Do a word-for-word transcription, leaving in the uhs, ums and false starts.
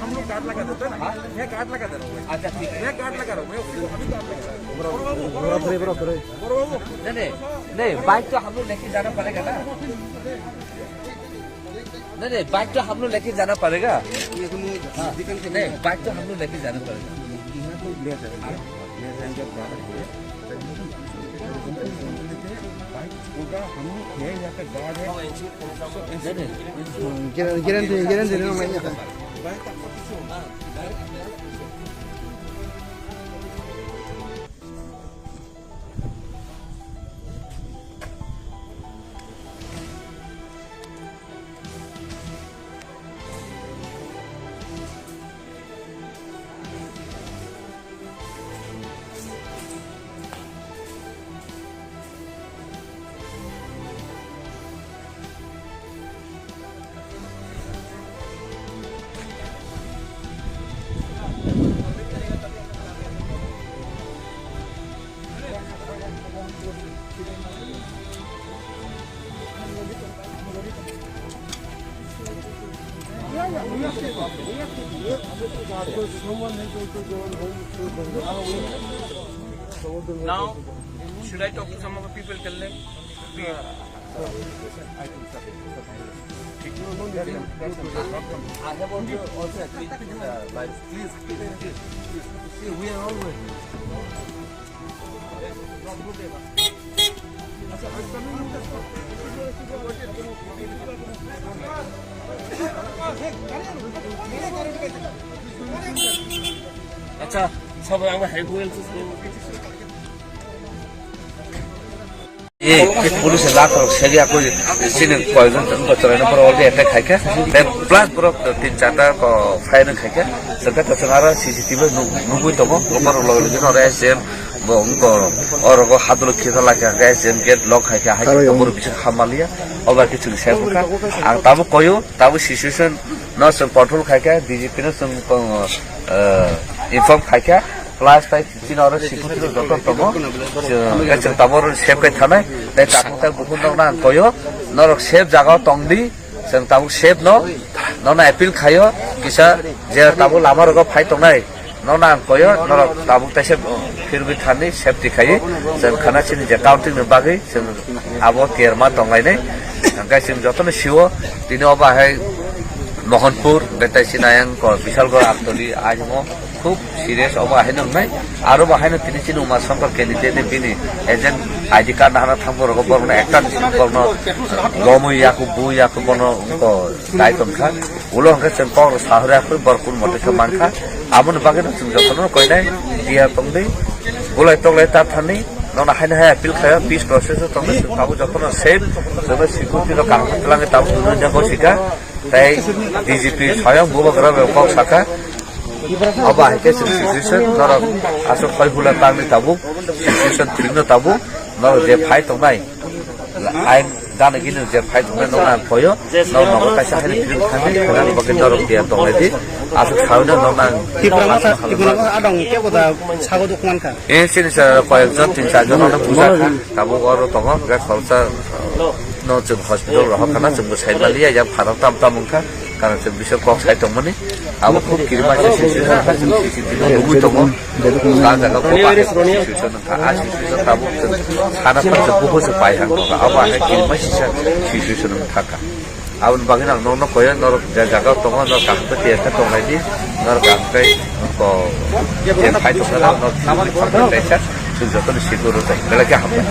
हम लोग गार्ड लगा देते हैं ना, मैं गार्ड लगा दे रहा हूँ भाई। अच्छा, ठीक है। मैं गार्ड लगा रहा हूँ, मैं उसको अभी गार्ड लगा रहा हूँ। नहीं, नहीं, नहीं, बाइक तो हम लोग लेके जाना पड़ेगा ना। नहीं, नहीं, बाइक तो हम लोग लेके जाना पड़ेगा। हाँ, नहीं, बाइक तो हम लोग लेके जाना पड़ेगा। Guarantee, guarantee, guarantee. Now, should I talk to some of the people? Tell them. I have also, also agreed with, uh, my, please, please, please, please. See, we are all ready. আচ্ছা, সবাই আমরা হেল্প হয়ে এই পুলিশে লাখ লাখ সেরি আকো চিনি কয়জন তো চলে না পরে অলরেডি অ্যাটাক খাইকে, তাই প্লাস পুরো তিন চারটা ফায়ারিং খাইকে, সেটা তো আর সিসিটিভি নুবুই তো ওপর লগে লগে আর এসএম বং তো আর গো হাত লক্ষ্য তো লাগে এসএম গেট লক খাইকে হাই তো পুরো কিছু হামালিয়া ওবার কিছু সেভ খা। আর তাবো কয়ো, তাবো situation no chwng control khaikha, D G P no chwng, uh, inform khaikha, plus tai chini oro security rok joto tongo, chwng, chwng tabuk oro safe khe thanai, tai tabuk tai bukhuk nokna ang koyo, norok safe jaga o tongdi, chwng tabuk safe no, nono appeal khaio, kisa je tabuk lama rogo phai tongnai, nono ang koyo, norok tabuk taisa phirwi thani safety khaiwi, chwng khana chini je counting ni bagwi, chwng abo kerma tonglainai. Hingke chwng jotono sio, tini obo hai Mohanpur, betai sinai ang ko Bishalgarh, Amtoli, aimo khub serious obo hai nongnai. Aro bo haino tini chini Uma Shankar candidate ni bini agent I D card nahana thangbo rogo borokno ekta ni simi borokno lomwi yaku, bui yaku, bono ko dai tongkha. Ulo hingke chwng kok rok sahori akui borok kun mote khe mankha. Aboni bagwi no chwng jotono koinai dia tongdi. Bulai toklai ta thani, nono haino hai appeal khaio, peace process o tongdi, chwng tabuk jotono safe, jotono security rok kaham khe twlangwi tabuk tongwi tabuk sika. Tai D G P swayam bubagra bai kok saka. Abo hai khe chwng situation norok aswk khoi hula tangni tabuk, situation thwino tabuk, norok je phai tongnai. Ain gana gini je phai tongnai nokna ang koyo, nok nogo kaisa hai ni thang thang ni thang bagwi norok dia tongnai di. Aswk sawi no nokna ang Tipra masa, Tipra masa adong kebo da sago duk mankha. Eh, sini sa koyek jon, tin char jon no bujakha. Tabuk oro tongo, ga khoroksa, no chwng hospital rohor khana, chwng bo sai maliya, yang pharok tam tam wngkha. Karon chwng bising kok sai tongmani. Abo khub kirima se sisi tongkha, chwng sisi tongmani nugui tongo. Sa jaga bo bahai sisi tongkha, a sisi tongkha, abo chwng sana pha chwng bubo chwng pai hang tongkha. Abo ahai kirima sisa sisi tongkha. Aboni bagwi ang nokno koyo, norok je jaga tongo, norok kaham khe tiyar khe tonglai di, norok kaham khe ko je phai tongkha, norok kaham khe kaisa chwng jotono siko rwjak, belai khe hambai.